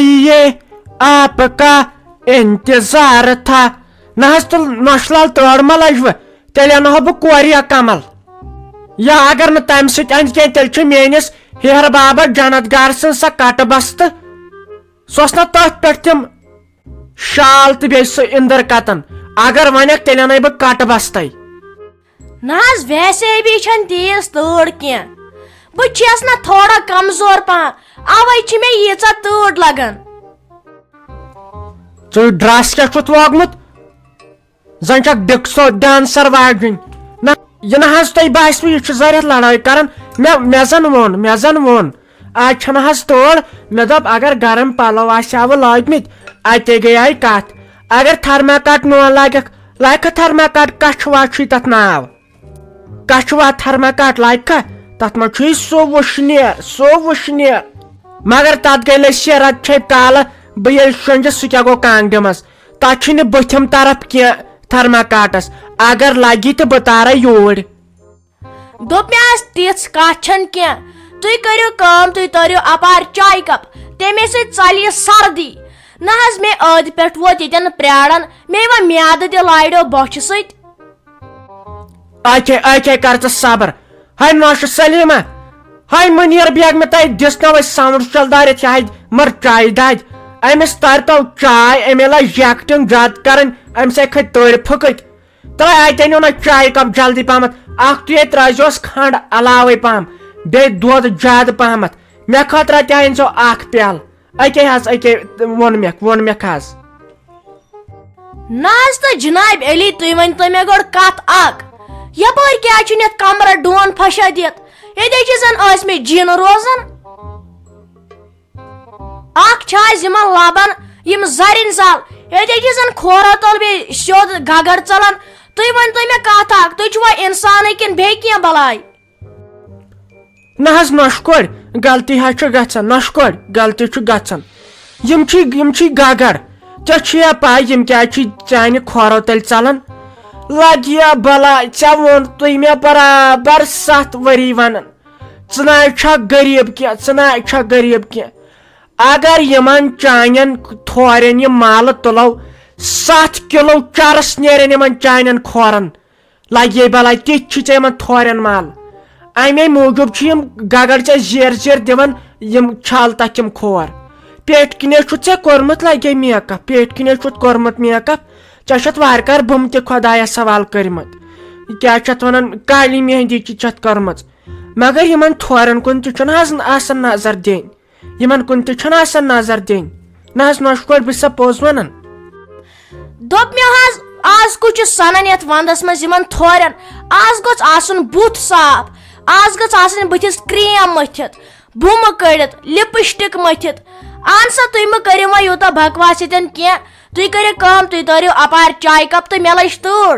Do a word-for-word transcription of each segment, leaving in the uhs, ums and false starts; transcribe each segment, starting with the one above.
یہ آپ کا انتظار تھا۔ نہ حظ، تہٕ نۄشہِ لال تٲر ما لجہِ وٕ؟ تیٚلہِ انہٕ ہا بہٕ کورِ یا کمل۔ یا اگر نہٕ تمہِ سۭتۍ اندِ کینٛہہ، تیٚلہِ چھِ میٲنِس ہیہر بابا جنت گار سٕنٛز سۄ کٹہٕ بستہٕ۔ سۄ ٲس نہ تٔتھۍ پٮ۪ٹھ تِم شال تہٕ بیٚیہِ سُہ اِندر کتن۔ اگر ونکھ، تیٚلہِ انے بہٕ کٹہٕ بستے۔ نہ حظ، ویسے بھی چھنہٕ تیز تۭر کینٛہہ۔ بہٕ چھَس نہ تھوڑا کمزور پہم، اوے چھِ مےٚ ییٖژاہ تۭر لگان۔ ژٕ ڈرس کیٛاہ چھُتھ لوگمُت؟ زن چھکھ ڈکسو ڈانسر واجِنۍ۔ نہ، یہِ نہ حظ تۄہہِ باسِوٕ، یہِ چھُ زہرٮ۪تھ لڑٲے کران۔ مےٚ، مےٚ زن ووٚن، مےٚ زن ووٚن، آز چھنہٕ حظ تور۔ مےٚ دوٚپ، اگر گرم پلو آسہِ ہاوٕ لٲگمٕتۍ، اتے گٔیے کتھ۔ اگر تھرماکاٹ نوٗن لگکھ، لگکھٕ تھرماکاٹ، کچھوا چھُے تتھ ناو؟ کچھوا تھرماکاٹ لگکھٕ؟ تتھ منٛز چھُے سُہ وُشنیر، سُہ وُشنیر۔ مگر تتھ گٔے لٔسۍ رتہٕ چھے کالہٕ، بہٕ ییٚلہِ شۄنٛجہِ سُہ کیٛاہ گوٚو کانٛگرِ منٛز؟ تتھ چھُنہٕ بٕتھِم طرف کینٛہہ تھرماکاٹس۔ اگر لگی تہٕ بہٕ تارے یوٗرۍ۔ دوٚپ مےٚ، آز تِژھ کتھ چھنہٕ کینٛہہ۔ تُہۍ کٔرِو کٲم، تُہۍ تٲرِو اپارِ چایہِ کپ، تمے سۭتۍ ژلہِ یہِ سردی۔ نہ حظ، مےٚ ٲدِ پٮ۪ٹھ ووت ییٚتٮ۪ن پرٛاران، مےٚ وۄنۍ میادٕ تہِ لاریو بۄچھِ سۭتۍ۔ اچھے، اچھے، کر ژٕ صبر۔ ہے نوشہِ سلیمہ، ہے منیر بیگ، مےٚ تۄہہِ دِژ نہ وۄنۍ ساوُنٛڈ شل دٲرِتھ، یہِ ہے مر چایہِ دادِ۔ أمِس ترِ تو چاے، أمۍ لج یکٹِنگ زیادٕ کرٕنۍ، أمۍ سۭتۍ کھٔتۍ تٔرۍ پھٕکٕکۍ۔ تہٕ اَتہِ أنِو نہ چایہِ کپ جلدی پہمتھ۔ اکھ تُہۍ ییٚتہِ ترٲیزیوس کھنٛڈ علاوے پہم، بیٚیہِ دۄد زیادٕ پہمتھ۔ مےٚ خٲطرٕ تہِ أنۍزیو اکھ پیالہٕ۔ أکے حظ، أکے، ووٚن مےٚ، ووٚن مےٚ حظ۔ نہ حظ تہٕ جناب علی، تُہۍ ؤنۍ تو مےٚ گۄڈٕ کتھ اکھ، یپٲرۍ کیٛازِ چھُنہٕ یتھ کمرس ڈون پھشا دِتھ؟ ییٚتہِ چھِ زن ٲسۍ مٕتۍ جِن روزان۔ اکھ چھِ آز یِمن لبن یِم زرٕنۍ زل، ییٚتہِ چھِ زن کھورو تل بیٚیہِ سیوٚد گگر ژلان۔ تُہۍ ؤنۍ تو مےٚ کتھ اکھ، تُہۍ چھِوا انسانٕے کِنہٕ بیٚیہِ کینٛہہ بلاے؟ نہ حظ نۄشہِ کورِ، غلطی حظ چھِ گژھان، نۄشہِ کورِ، غلطی چھِ گژھان۔ یِم چھی، یِم چھی گگر۔ ژےٚ چھُیا پَے یِم کیٛازِ چھی چانہِ کھۄرو تَلہِ ژَلان؟ لَگیا بَلاے، ژےٚ ووٚن تُہۍ مےٚ برابر ستھ ؤری وَنان۔ ژٕ نہ چھَکھ غریٖب کینٛہہ، ژٕ نہ چھَکھ غریٖب کینٛہہ۔ اگر یِمن چانٮ۪ن تھورٮ۪ن یہِ مالہٕ تُلو، ستھ کِلو چرس نیرن یِمن چانٮ۪ن کھورن۔ لگے بلاے، تِتھۍ چھِ ژےٚ یِمن تھورٮ۪ن مال۔ امے موٗجوٗب چھِ یِم گگر ژےٚ زیر زیر دِوان، یِم چھل تتھ تِم کھور۔ پیٹھ کِنے چھُتھ ژےٚ کوٚرمُت لگے میک اپ، پیٹھ کِنے چھُتھ کوٚرمُت میک اپ۔ ژےٚ چھَتھ وارٕ کارٕ بُمہٕ تہِ خۄدایس حوالہٕ کٔرمٕتۍ۔ کیٛاہ چھِ اتھ ونان، کالی مہندی تہِ چھَتھ کٔرمٕژ۔ مگر یِمن تھورٮ۪ن کُن تہِ چھُنہٕ حظ آسان نظر دِنۍ۔ یِمن کُن تہِ چھُنہٕ آسان نظر دِنۍ۔ نہ حظ، نۄشہِ کورِ، بہٕ چھُسا پوٚز ونان؟ دوٚپ مےٚ حظ، آز کُس چھُ سنان یتھ ونٛدس منٛز یِمن تھورٮ۪ن؟ آز گوٚژھ آسُن بُتھ صاف، آز گٔژھ آسٕنۍ بٕتھِس کریم مٔتھِتھ، بُمہٕ کٔڑِتھ، لپسٹک مٔتھِتھ۔ اہن سا، تُہۍ مہٕ کٔرِو وۄنۍ یوٗتاہ بکواس ییٚتٮ۪ن کینٛہہ۔ تُہۍ کٔرِو کٲم، تُہۍ تٲرِو اپارِ چایہِ کپ تہٕ مےٚ لٔج تۭر۔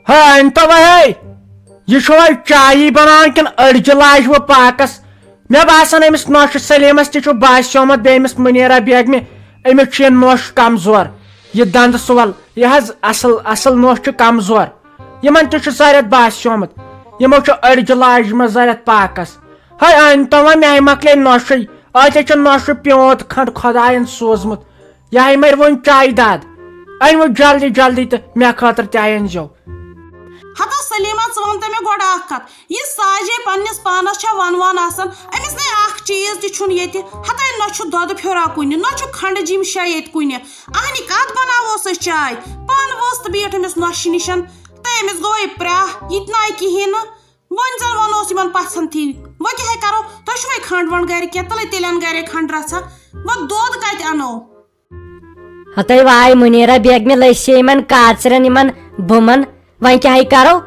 ہے، أنۍ تو وۄنۍ ہے۔ یہِ چھُ وۄنۍ چایی بناوان کِنہٕ أڑجہِ لاجہِ وۄنۍ پاکس؟ مےٚ باسان، أمِس نوشہِ سلیمس تہِ چھُ باسیومُت، بیٚیہِ أمِس منیرا بیگمہِ، أمِس چھُ یہِ نوش کمزور، یہِ دندٕ سُول، یہِ حظ اصل، اصل نوش چھُ کمزور۔ یِمن تہِ چھُ زرٮ۪تھ باسیومُت، یِمو چھُ أڑجہِ لاجہِ منٛز زرٮ۪تھ پاکس۔ ہے، أنۍ تو وۄنۍ، مےٚ مۄکلے نوشٕے، أتۍ چھُ نوشہِ پیوٗنت کھنڈ خۄداین سوٗزمُت۔ یہِ ہے مَرِ وۄنۍ چایہِ داد۔ أنۍ وۄنۍ جلدی جلدی تہٕ مےٚ خٲطرٕ تہِ أنۍ زیو۔ ہتا سلیمہ، ژٕ وَن تہٕ مےٚ گۄڈٕ اکھ کتھ، یہِ ساجے پننِس پانس چھا ونوان آسان؟ أمِس نے اکھ چیٖز تہِ چھُنہٕ ییٚتہِ، ہتا نہ چھُ دۄدٕ پھیورا کُنہِ، نہ چھُ کھنڈٕ جِم شا ییٚتہِ کُنہِ۔ اہنہِ کتھ بناووس أسۍ چاے؟ پانہٕ ؤژھ تہٕ بیٖٹھ أمِس نۄشہِ نِشن، تہٕ أمِس گوٚو یہِ پرٛاہ، یہِ تہِ ناے کِہیٖنۍ نہٕ۔ وۄنۍ زن ونوس یِمن پژھن تھی، وۄنۍ کیٛاہ ہے کرو؟ تۄہہِ چھُوے کھنڈ ونڈ گرِ کینٛہہ؟ تلے تیٚلہِ ان گرے کھنڈ رژھا۔ وۄنۍ دۄد کتہِ انو؟ ہتے واے منیرا بیگمہِ لٔسۍ یِمن کاژرٮ۪ن، یِمن بُمن۔ وۄنۍ کیٛاہ ہے کرو؟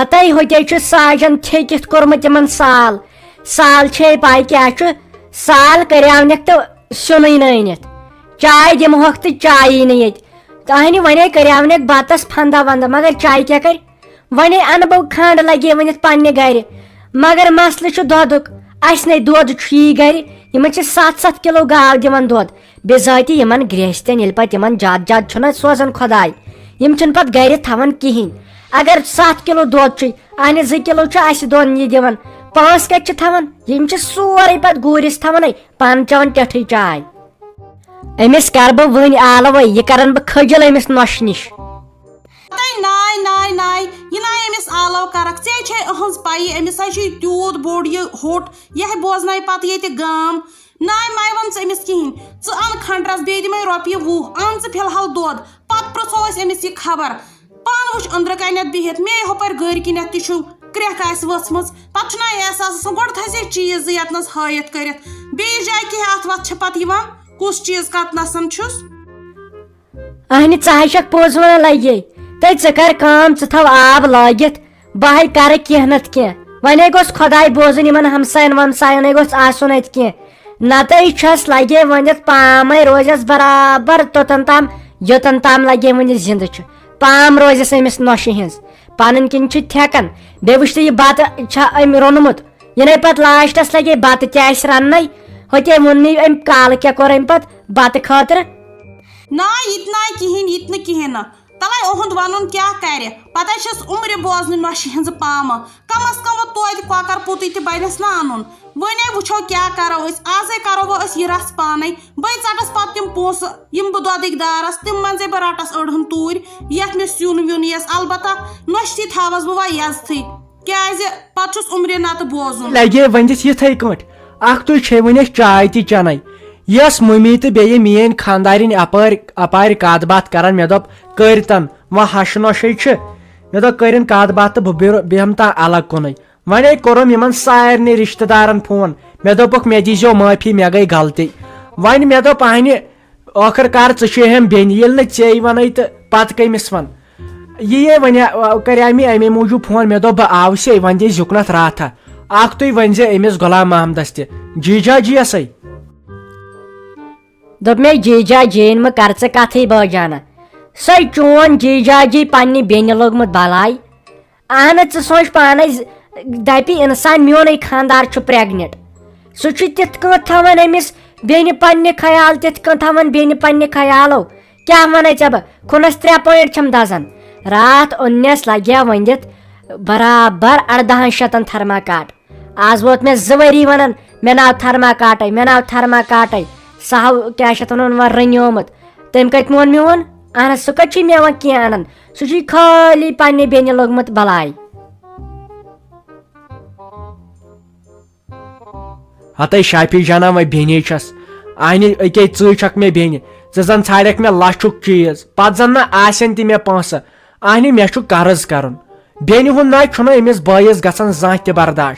ہتے ہوٚتے چھُ ساجن تھیٚکِتھ کوٚرمُت یِمن سال۔ سال چھے پاے کیٛاہ چھُ؟ سال کریاونکھ تہٕ سیُنٕے نہٕ أنِتھ۔ چاے دِمہوکھ تہٕ چایی نہٕ ییٚتہِ۔ تہنہِ ونے کریاونکھ بتس پھندا وندا، مگر چاے کیٛاہ کرِ؟ ونے انہٕ بہٕ کھنڈ لگے ؤنِتھ پننہِ گرِ، مگر مسلہٕ چھُ دۄدُک۔ اسہِ نے دۄد چھُ یی گرِ، یِمن چھِ ستھ ستھ کِلو گاو دِوان دۄد۔ بِذٲتی یِمن گرٛہستٮ۪ن، ییٚلہِ پتہٕ یِمن زیادٕ زیادٕ چھُنہ سوزان خۄداے، یِم چھِنہٕ پتہٕ گرِ تھاوان کِہیٖنۍ۔ اگر ستھ کِلو دۄد چھُے، اہنہِ زٕ کِلو چھُ اسہِ دۄن یہِ دِوان، پانٛژھ کتہِ چھِ تھاوان؟ یِم چھِ سورُے پتہٕ گوٗرِس تھاوان، پانہٕ چٮ۪وان ٹٮ۪ٹھٕے چاے۔ أمِس کرٕ بہٕ وٕنۍ آلوَے، یہِ کرن بہٕ کھٔجل أمِس نۄشہِ نِش۔ تَے ناے، ناے، ناے، یہِ ناے أمِس آلو کرکھ۔ ژےٚ چھے أہنٛز پَیی، أمِس ہا چھُ تیوٗت بوٚڑ یہِ ہوٚٹ، یہِ ہا بوزنایہِ پتہٕ ییٚتہِ گام۔ ناے، ماے وَن ژٕ أمِس کِہیٖنۍ۔ ژٕ اَن کھنٛڈرَس، بیٚیہِ دِمَے رۄپیہِ وُہ۔ اَن ژٕ فی الحال دۄد، پَتہٕ پرٛژھو أسۍ أمِس یہِ خبر۔ پانہٕ وٕچھ أنٛدرٕ کَنٮ۪تھ بِہِتھ، مے ہُپٲرۍ گٔرۍ کِنٮ۪تھ تہِ چھُ کرٛٮ۪کھ آسہِ ؤژھمٕژ۔ پَتہٕ چھُنہ احساس آسان، گۄڈٕ تھٲیزِ چیٖز زٕ یَتنَس ہٲیِتھ کٔرِتھ۔ بیٚیِس جایہِ کیٛاہ اَتھ وَتھ چھِ پَتہٕ یِوان، کُس چیٖز کَتنَسَن چھُس۔ اہنہِ، ژٕ ہاے چھکھ پوٚز ونان لگے۔ تہٕ ژٕ کر کٲم، ژٕ تھاو آب لٲگِتھ، بہٕ ہاے کرٕ کینٛہہ نتہٕ کینٛہہ۔ وۄنۍ ہے گوٚژھ خۄداے بوزُن، یِمن ہمساین ومساین ہے گوٚژھ آسُن اتہِ کینٛہہ۔ نتہٕ چھس لگے ؤنِتھ پامے روزٮ۪س برابر توٚتن تام، یوٚتن تام لگے وُنہِ زندٕ چھُ۔ پام روزٮ۪س أمِس نۄشہِ ہٕنٛز۔ پنٕنۍ کِنۍ چھُ تھٮ۪کان۔ بیٚیہِ وٕچھ تہٕ یہِ بتہٕ چھا أمۍ روٚنمُت؟ یہِ نے پتہٕ لاسٹس لگے بتہٕ تہِ آسہِ رننے۔ ہوٚتے ووٚن مےٚ أمۍ کالہٕ کیٛاہ کوٚر أمۍ پتہٕ بتہٕ خٲطرٕ۔ نا، یہِ تہِ ناے کِہیٖنۍ، یہِ تہِ نہٕ کِہیٖنۍ نہٕ۔ تَلَے اُہُنٛد وَنُن کیٛاہ کَرِ؟ پَتَے چھَس عُمرِ بوزنہٕ نۄشہِ ہِنٛزٕ پامہٕ۔ کَم از کَم وۄنۍ توتہِ کۄکَر پُتُے تہِ بَنٮ۪س نا اَنُن۔ وۄنۍ ہے وٕچھو کیٛاہ کَرو أسۍ، آزَے کَرو وۄنۍ أسۍ یہِ رَژھ پانَے۔ بَے ژَٹَس پَتہٕ تِم پونٛسہٕ، یِم بہٕ دۄدٕکۍ دارَس، تِم منٛزَے بہٕ رَٹَس أڑہَن توٗرۍ، یَتھ مےٚ سیُن ویُن یِیَس۔ البتہ نۄشہِ تہِ تھاوَس بہٕ وۄنۍ یَزتھٕے، کیٛازِ پَتہٕ چھُس عُمرِ نَتہٕ بوزُن۔ لَگے ؤنِتھ یِتھَے کٲٹھۍ۔ اَکھ تُے چھے وۄنۍ اَسہِ چاے تہِ چَنَے۔ یۄس مٔمی تہٕ بیٚیہِ میٛٲنۍ خانٛدارِنۍ اَپٲرۍ اَپارِ کَتھ باتھ کَران، مےٚ دوٚپ، کٔرۍ تَن، وۄنۍ ہَشہٕ نۄشَے چھِ۔ مےٚ دوٚپ، کٔرِن کَتھ باتھ تہٕ بہٕ بیٚہہ-، بیٚہمہٕ تام الگ کُنُے۔ وۄنۍ ہے کوٚرُم یِمَن سارنٕے رِشتہٕ دارَن فون۔ مےٚ دوٚپُکھ، مےٚ دیٖزیو معٲفی، مےٚ گٔے غلطی۔ وۄنۍ مےٚ دوٚپ، اَہنہِ، ٲخٕر کار ژٕ چھے ہٮ۪م بیٚنہِ، ییٚلہِ نہٕ ژے وَنَے تہٕ پَتہٕ کَمِس وَن؟ یی ہے وۄنۍ، آ، کَریٛاے مےٚ اَمے موٗجوٗب فون، مےٚ دوٚپ، بہٕ آوسے، وۄنۍ دِ زیُکنَتھ راتھا۔ اَکھ تُے ؤنۍ زِ أمِس غلام محمدَس تہِ، جی جا جی یَسَے۔ دوٚپ مےٚ، جی جا جی یِن مہٕ کر ژٕ کتھٕے بٲجانہ۔ سۄے چون جی جا جی پننہِ بیٚنہِ لوٚگمُت بلاے۔ اہنہ، ژٕ سونٛچ پانے ز-، دپہِ انسان میونُے خاندار چھُ pregnant۔ سُہ چھُ تِتھ کٲٹھۍ تھاوان أمِس بیٚنہِ پننہِ خیال، تِتھ کٲٹھۍ تھاوان بیٚنہِ پننہِ خیالو۔ کیٛاہ ونَے ژےٚ بہٕ؟ کھُنس ترٛےٚ point چھَم دزان۔ راتھ اوٚننس لگیا ؤنِتھ برابر اردہن شتن تھرماکاٹ۔ آز ووت مےٚ زٕ ؤری ونان، مےٚ ناو تھرماکاٹے، مےٚ ناو تھرماکاٹے۔ سُہ ہاو، کیٛاہ چھِ اتھ ونان، وۄنۍ رٔنیومُت۔ تٔمۍ کتہِ مون میون؟ اہن حظ، سُہ کتہِ چھُے مےٚ وۄنۍ کینٛہہ انان؟ سُہ چھُے خٲلی پننہِ بیٚنہِ لوٚگمُت بلاے۔ ہتے شافی جانا، وۄنۍ بیٚنے چھس۔ اہنہِ أکے ژٕے چھکھ مےٚ بیٚنہِ۔ ژٕ زن ژھانڈکھ مےٚ لچھُک چیٖز، پتہٕ زن نہ آسن تہِ مےٚ پونٛسہٕ۔ اہنہِ، مےٚ چھُ قرض کرُن۔ بیٚنہِ ہُنٛد نہ چھُنہٕ أمِس بٲیِس گژھان زانٛہہ تہِ برداش۔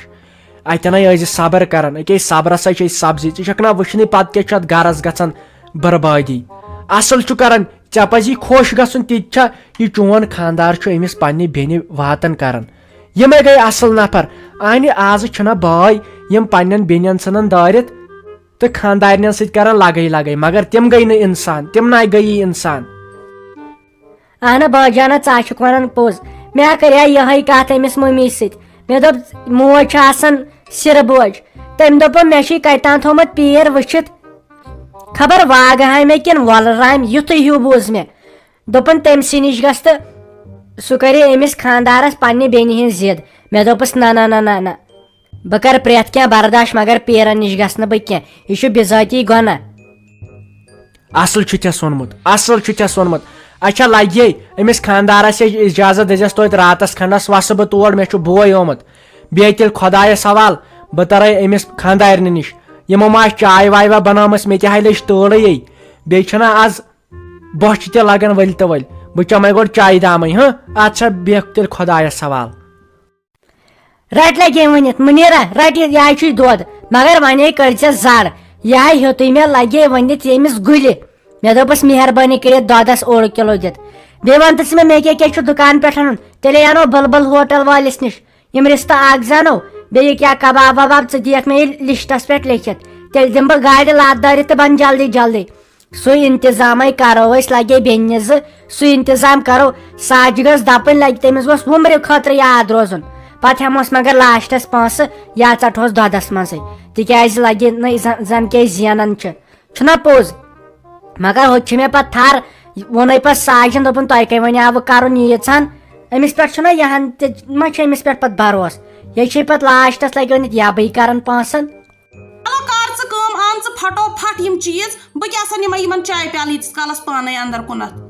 اتٮ۪ن ہے ٲسۍ زِ صبر کران، أکے صبرس ہے چھے سبزی۔ ژٕ چھکھ نہ وٕچھنٕے پتہٕ کیٛاہ چھُ اتھ گرس گژھان بربادی۔ اصل چھُ کران، ژےٚ پزی خۄش گژھُن، تہِ تہِ چھا یہِ چون خاندار چھُ أمِس پننہِ بیٚنہِ واتان کران۔ یِمے گٔے اصل نفر۔ اہنہِ، آزٕ چھِنہ بٲے یِم پننٮ۪ن بیٚنٮ۪ن ژھٕنان دٲرِتھ تہٕ خاندارنٮ۪ن سۭتۍ کران لگے لگے، مگر تِم گٔے نہٕ انسان، تِم نہ گٔیی انسان۔ اہنہ باجانہ، ژٕ ہا چھُکھ ونان پوٚز۔ مےٚ ہا کریٛاے یِہے کتھ أمِس مٔمی سۭتۍ۔ مےٚ دوٚپ، موج چھِ آسان سِرٕ بوج۔ تٔمۍ دوٚپُن، مےٚ چھُے کتہِ تام تھوٚومُت پیٖر وٕچھِتھ۔ خبر واگہٕ ہامے کِنہٕ وۄلہٕ رامہِ، یُتھُے ہیوٗ بوٗز مےٚ۔ دوٚپُن، تٔمۍ سٕے نِش گژھ تہٕ سُہ کرِ أمِس خاندارس پننہِ بیٚنہِ ہٕنٛز ضد۔ مےٚ دوٚپُس، نہ، نہ، نہ، نہ، نہ۔ بہٕ کرٕ پرٛٮ۪تھ کینٛہہ برداش، مگر پیرن نِش گژھٕ نہٕ بہٕ کینٛہہ۔ یہِ چھُ بِذٲتی گۄناہ۔ اصل چھُ ژےٚ سوٚنمُت، اصل چھُ ژےٚ سوٚنمُت۔ اچھا، لگہِ أمِس خاندارس یہِ اجازت، دٔپۍزٮ۪س توتہِ راتس کھنڈس وسہٕ بہٕ تور، مےٚ چھُ بوے آمُت۔ بیٚیہِ تیٚلہِ خۄدایس حوال، بہٕ ترے أمِس خاندارنہِ نِش۔ یِمو ما آسہِ چاے واے وا بنٲومٕژ، مےٚ تہِ ہاے لٔج تٲلٕے۔ بیٚیہِ چھنہ آز بۄچھِ تہِ لگان ؤلۍ تہٕ ؤلۍ۔ بہٕ چمے گۄڈٕ چایہِ دامٕے، ہاں؟ ادٕ سا بیٚہہ تیٚلہِ خۄدایس حوال۔ رَٹہِ لَگے ؤنِتھ، مُنیٖرا، رَٹہِ یہِ، یہِ ہاے چھُے دۄد، مگر وۄنۍ ہے کٔرۍ زِ زَر، یہِ ہاے ہیوٚتُے مےٚ لَگے ؤنِتھ ییٚمِس گُلہِ۔ مےٚ دوٚپُس، مہربٲنی کٔرِتھ دۄدَس اوٚڑ کِلوٗ دِتھ۔ بیٚیہِ وَن تہٕ ژٕ مےٚ، مےٚ کیٛاہ کیٛاہ چھُ دُکان پٮ۪ٹھ اَنُن؟ تیٚلے اَنو بُلبُل ہوٹل وٲلِس نِش یِم رِستہٕ اَکھ زٕ اَنو، بیٚیہِ کیٛاہ کباب وباب، ژٕ دِیَکھ مےٚ یہِ لِسٹَس پٮ۪ٹھ لیکھِتھ، تیٚلہِ دِمہٕ بہٕ گاڑِ لَتھ دٲرِتھ تہٕ بَن جلدی جلدی۔ سُے انتظامے کرو أسۍ، لگے بیٚنہِ زٕ، سُے انتظام کرو۔ ساجہِ گٔژھ دپٕنۍ، لگہِ تٔمِس گوٚژھ وُمرِ خٲطرٕ یاد روزُن۔ پتہٕ ہٮ۪مہوس مگر لاسٹس پونٛسہٕ یا ژٹہوس دۄدس منٛزٕے، تِکیازِ لگہِ نہٕ زن، زن کہِ أسۍ زینان چھِ۔ چھُنا پوٚز؟ مگر ہُتہِ چھِ مےٚ پتہٕ تھر، ووٚنُے پتہٕ ساجن، دوٚپُن، تۄہہِ کمہِ وۄنۍ آوٕ کرُن ییٖژہن؟ أمِس پٮ۪ٹھ چھُنہ یہِ ہن تہِ ما چھُ أمِس پٮ۪ٹھ پتہٕ بھروسہٕ؟ یہِ چھے پتہٕ لاسٹس لگیو نہٕ یبٕے کران پونٛسن۔ چلو کر ژٕ کٲم، ان ژٕ پھٹو پھٹ یِم چیٖز، بہٕ کیٛاہ سا نِمے یِمن چایہِ پیالہٕ ییٖتِس کالس پانے اندر کُنتھ۔